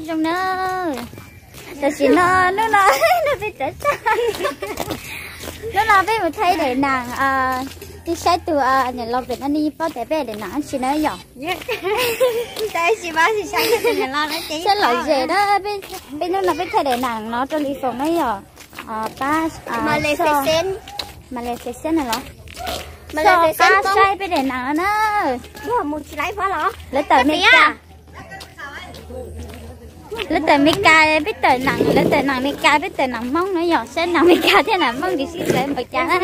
Zoo na. Tam sim no, hnub no, no peb tawm tag. Hnub no peb mus thaij daim nas, ib saib tus niam laus pem no nej paub tias peb daim nas tsi na yom. Saib lom zem na, peb hnub no peb thaij daim nas no rau Lis Foom na yom. Pab Malaysia na los, pab saib peb daim nas no na. Lawv tawm Meskas, lawv tawm Meskas peb tawm nas, lawv tawm nas Meskas peb tawm nas Hmoob no yom, saib nas Meskas thiab nas Hmoob ntsis sib txawv npaum cas na.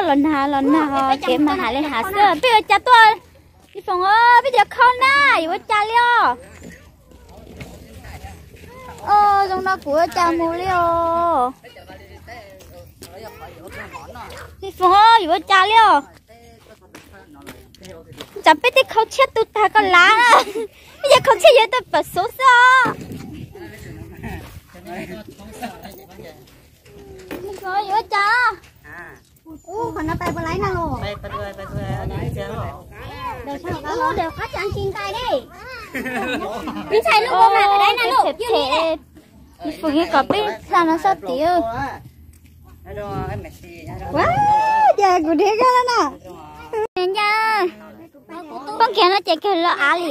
Los nag los nag, kev mas hav li hav xwb, peb ua cas tuaj. Lis Foom, peb cov khau na, yuav ua cas li os? Zoo no kuv ua cas mus li os? Lis Foom, yuav ua cas li os? Tsam peb tej khau tshiab tu tag koj lav, peb cov khau tshiab yuav tau pam xuv xwb os. Lis Foom, yuav ua cas? Lis Foom, kom peb xa no sab tid. Ces kuv dhia koj na. Ncaj, poob kiag no ces kawg los av li,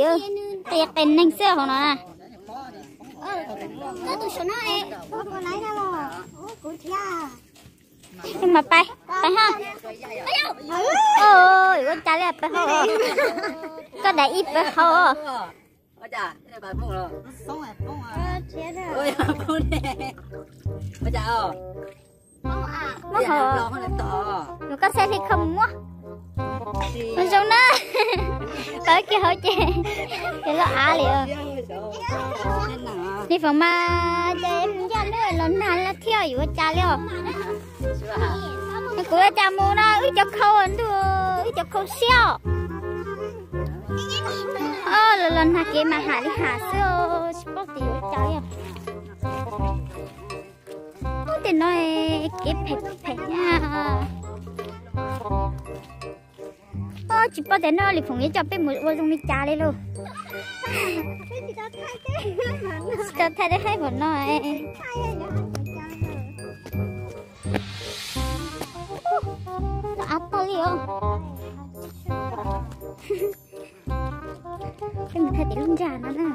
qis qis neeg xwb hauv no na. Mas pais, pais ha. Ua cas li pais hauv, koj dai ib pais hauv. Muab hauv, koj saib li koj mus muab. Zoo na, pais kiag hauv ces, ces los av li. Lis Foom mas ces ncaj lub los nag lawm thiab yuav ua cas li os. Kuv ua cas mus no wb cov khau ntuj, wb cov khau siab. Los los nag kev mas hav li hav xwb, tsis paub tias yuav ua cas li. Tej no kev phem phem na. Tsis paub tias no Lis Foom yuav coj peb mus ua zoo li cas li lauj. Tsis tau thaij tej haib npaum no. Av tag li os. Peb mus thaij tim lub ntsag no na.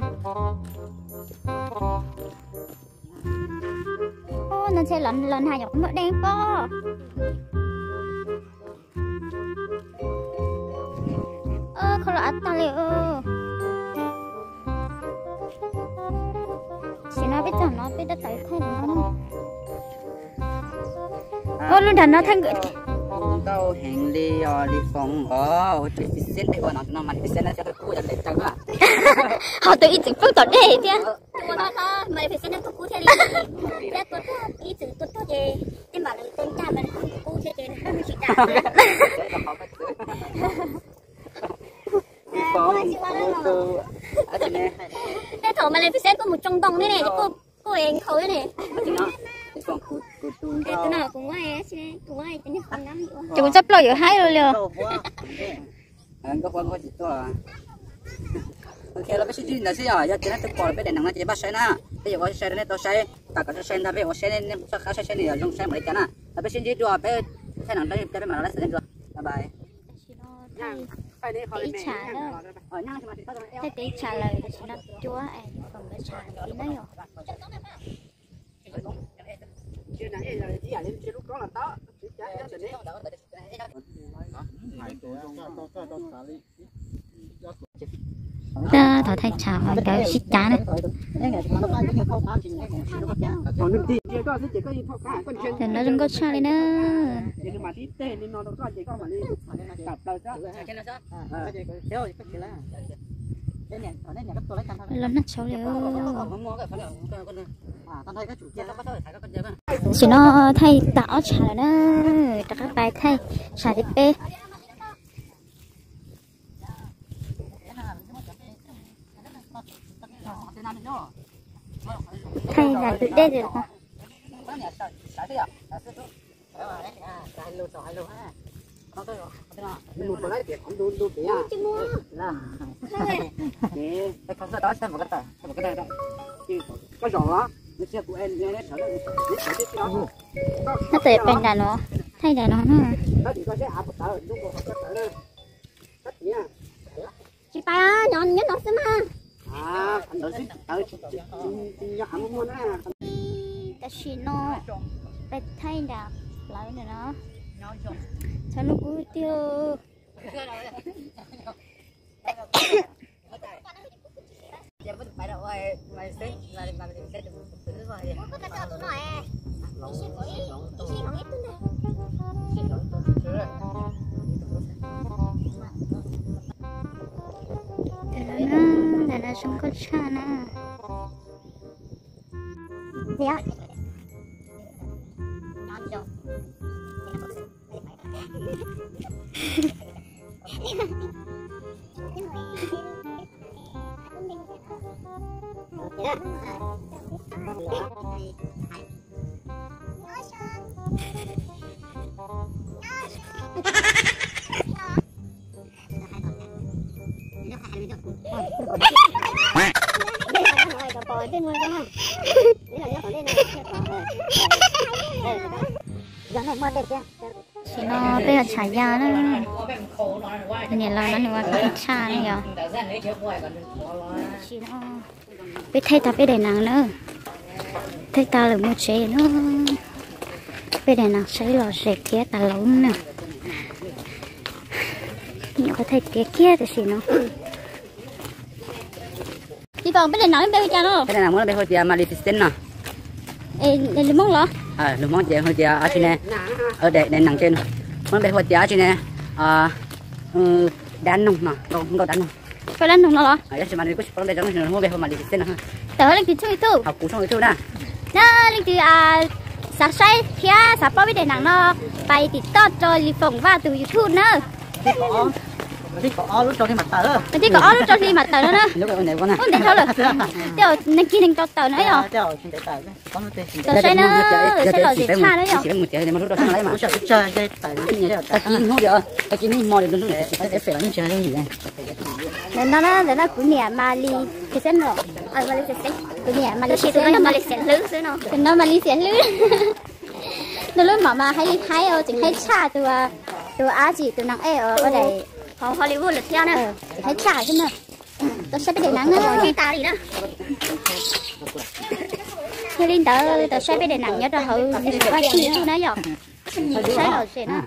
No ntshe los nag nyuam qhuav muaj dej pob. Khau los av tag li. Tam sim no peb txog no peb rov tawm thaij no. Lub nram no thaij nkawd. Ntau heev li os Lis Foom os, ua tsis pis xeb dej ua no no mas pis xeb no cov tus kub yog dej tsaws na. Ho tus ib txwm poob tom dej thiab. Ua pis xeb no tus kub thiaj li, thiab tus ib txwm tus tuag ces tej npam lawv tej ncaj mas tus kub thiab ces tsis tau. Tej thaum mas lawv pis xeb kuj mus tsoo ntoo thiab ne, kuj nkhaus thiab ne. Tus no kuv muab, kuv muab. Ces kuv txoj plaub yuav haib li os. Nkauj Huab nkauj tsis tuaj. Ok, los peb sib ntsib ntawd xwb yom, yog tias leej twg pom peb daim nees no ces pab saib na, peb yuav ua sai rau nej tau saib, tam kom sai sai ntag peb ua saib nej txoj qab saib saib nws zoo saib npaum li cas na. Los peb sib ntsib dua, peb thaij nees rau peb mam los laib xwm nej dua. Bye bye. Thaij ib tshav lawm, tam sim no cuab es kom nkawd tshav tiv na yom. Thaum thaij tshav ho nkawd sib cav na. Tam no zoo nkauj tshaj li na. Los nag tshauv li. Tam sim no thaij tag ob tshav lawm na, rov qab pais thaij tshav thib peb. Thaij tus dej. Nyob tawm pem nram no, thaij nram no na. Tsis pais, nyob nyob no xwb mas. Tam sim no peb thaij nram plawv ntawm no, txhob hnub kub tiag. Ntawm no zoo nkauj tshaj na. Tam sim no peb yog tsham ya na, niam laus no nws ua tshaj na yog. Tam sim no peb thaij tau peb daim nees na, thaij tau lawm mus tsev na. Peb daim nees saib los zem thiab tas laus na. Nyuam qhuav thaij tiav kiag tam sim no. Tsis tau, peb daim nees npe hu cas no? Peb daim nees muab npe hu tias Maleficent no. Lus Hmoob los? Lus Hmoob ces hu tias dab tsi ne? Daim nees ces muab npe hu tias dab tsi ne? Dab noog no, nkauj dab noog. Nkauj dab noog no los? Tab sis mas nws kuj tsis paub npe, muab npe hu Maleficent no. Tawm hauv leej twg tshooj YouTube? Hauv kuv tshooj YouTube na. Na leej twg xav saib thiab xav paub peb daim nees no, pais tim toj rau Li Foom Vaj tus YouTube na. Tib kaum ob lub rau hli mam tawm no na. Ub ntev dhau lawm. Tej neeg kig neeg rau tawm na yog. Tau saib na, saib los zem tshaj na yog. Ntawm no na, ntawm no kuv niam Maleficent no. Kuv niam Maleficent, tus no Maleficent hlwb. Nws lub mom mas haib li haib, tseem haib tshaj tus, tus dab tsi, tus neeg ej ua daim hauv Hollywood lawm thiab na. Tseem haib tshaj xwb na. Tau saib peb daim nees na. Yog li ntawd tau saib peb daim nees nyob rau hauv YouTube na yom. Saib los zem na.